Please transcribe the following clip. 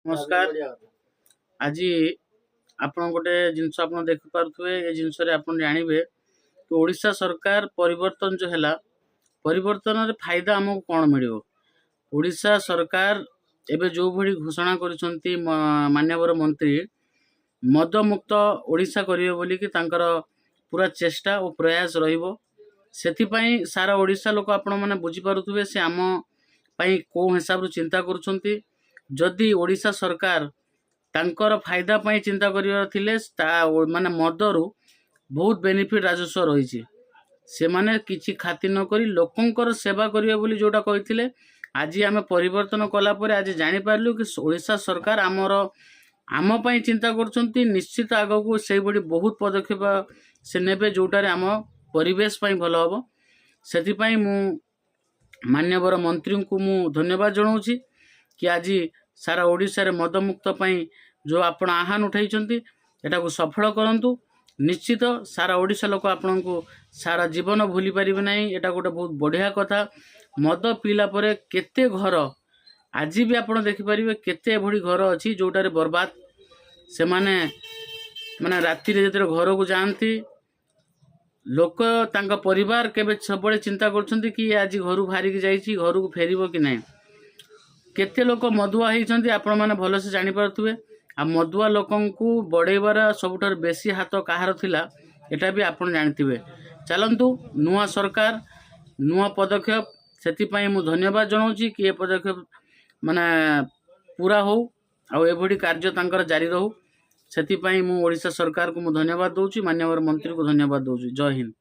ନମସ୍କାର। ଆଜି ଆପଣ ଗୋଟେ ଜିନିଷ ଆପଣ ଦେଖିପାରୁଥିବେ। ଏ ଜିନିଷରେ ଆପଣ ଜାଣିବେ କି ଓଡ଼ିଶା ସରକାର ପରିବର୍ତ୍ତନ ଯେଉଁ ହେଲା, ପରିବର୍ତ୍ତନରେ ଫାଇଦା ଆମକୁ କ'ଣ ମିଳିବ। ଓଡ଼ିଶା ସରକାର ଏବେ ଯେଉଁଭଳି ଘୋଷଣା କରିଛନ୍ତି, ମାନ୍ୟବର ମନ୍ତ୍ରୀ ମଦମୁକ୍ତ ଓଡ଼ିଶା କରିବେ ବୋଲିକି ତାଙ୍କର ପୁରା ଚେଷ୍ଟା ଓ ପ୍ରୟାସ ରହିବ। ସେଥିପାଇଁ ସାରା ଓଡ଼ିଶା ଲୋକ, ଆପଣମାନେ ବୁଝିପାରୁଥିବେ ସେ ଆମ ପାଇଁ କେଉଁ ହିସାବରୁ ଚିନ୍ତା କରୁଛନ୍ତି। ଯଦି ଓଡ଼ିଶା ସରକାର ତାଙ୍କର ଫାଇଦା ପାଇଁ ଚିନ୍ତା କରିବାର ଥିଲେ, ତା ମାନେ ମଦରୁ ବହୁତ ବେନିଫିଟ୍ ରାଜସ୍ୱ ରହିଛି। ସେମାନେ କିଛି ଖାତିର ନ କରି ଲୋକଙ୍କର ସେବା କରିବେ ବୋଲି ଯେଉଁଟା କହିଥିଲେ, ଆଜି ଆମେ ପରିବର୍ତ୍ତନ କଲା ପରେ ଆଜି ଜାଣିପାରିଲୁ କି ଓଡ଼ିଶା ସରକାର ଆମର ଆମ ପାଇଁ ଚିନ୍ତା କରୁଛନ୍ତି। ନିଶ୍ଚିତ ଆଗକୁ ସେଇଭଳି ବହୁତ ପଦକ୍ଷେପ ସେ ନେବେ, ଯେଉଁଟାରେ ଆମ ପରିବେଶ ପାଇଁ ଭଲ ହେବ। ସେଥିପାଇଁ ମୁଁ ମାନ୍ୟବର ମନ୍ତ୍ରୀଙ୍କୁ ମୁଁ ଧନ୍ୟବାଦ ଜଣାଉଛି କି ଆଜି ସାରା ଓଡ଼ିଶାରେ ମଦମୁକ୍ତ ପାଇଁ ଯେଉଁ ଆପଣ ଆହ୍ୱାନ ଉଠାଇଛନ୍ତି, ଏଟାକୁ ସଫଳ କରନ୍ତୁ। ନିଶ୍ଚିତ ସାରା ଓଡ଼ିଶା ଲୋକ ଆପଣଙ୍କୁ ସାରା ଜୀବନ ଭୁଲି ପାରିବେ ନାହିଁ। ଏଇଟା ଗୋଟେ ବହୁତ ବଢ଼ିଆ କଥା। ମଦ ପିଇଲା ପରେ କେତେ ଘର, ଆଜି ବି ଆପଣ ଦେଖିପାରିବେ କେତେ ଏଭଳି ଘର ଅଛି ଯେଉଁଟାରେ ବର୍ବାଦ। ସେମାନେ ମାନେ ରାତିରେ ଯେତେବେଳେ ଘରକୁ ଯାଆନ୍ତି ଲୋକ, ତାଙ୍କ ପରିବାର କେବେ ସବୁବେଳେ ଚିନ୍ତା କରୁଛନ୍ତି କି ଆଜି ଘରୁ ବାହାରିକି ଯାଇଛି, ଘରକୁ ଫେରିବ କି ନାହିଁ। କେତେ ଲୋକ ମଦୁଆ ହେଇଛନ୍ତି, ଆପଣମାନେ ଭଲସେ ଜାଣିପାରୁଥିବେ। ଆଉ ମଦୁଆ ଲୋକଙ୍କୁ ବଢ଼େଇବାର ସବୁଠାରୁ ବେଶୀ ହାତ କାହାର ଥିଲା, ଏଟା ବି ଆପଣ ଜାଣିଥିବେ। ଚାଲନ୍ତୁ, ନୂଆ ସରକାର, ନୂଆ ପଦକ୍ଷେପ, ସେଥିପାଇଁ ମୁଁ ଧନ୍ୟବାଦ ଜଣାଉଛି କି ଏ ପଦକ୍ଷେପ ମାନେ ପୁରା ହଉ ଆଉ ଏଭଳି କାର୍ଯ୍ୟ ତାଙ୍କର ଜାରି ରହୁ। ସେଥିପାଇଁ ମୁଁ ଓଡ଼ିଶା ସରକାରକୁ ମୁଁ ଧନ୍ୟବାଦ ଦେଉଛି, ମାନ୍ୟବର ମନ୍ତ୍ରୀଙ୍କୁ ଧନ୍ୟବାଦ ଦେଉଛି। ଜୟ ହିନ୍ଦ।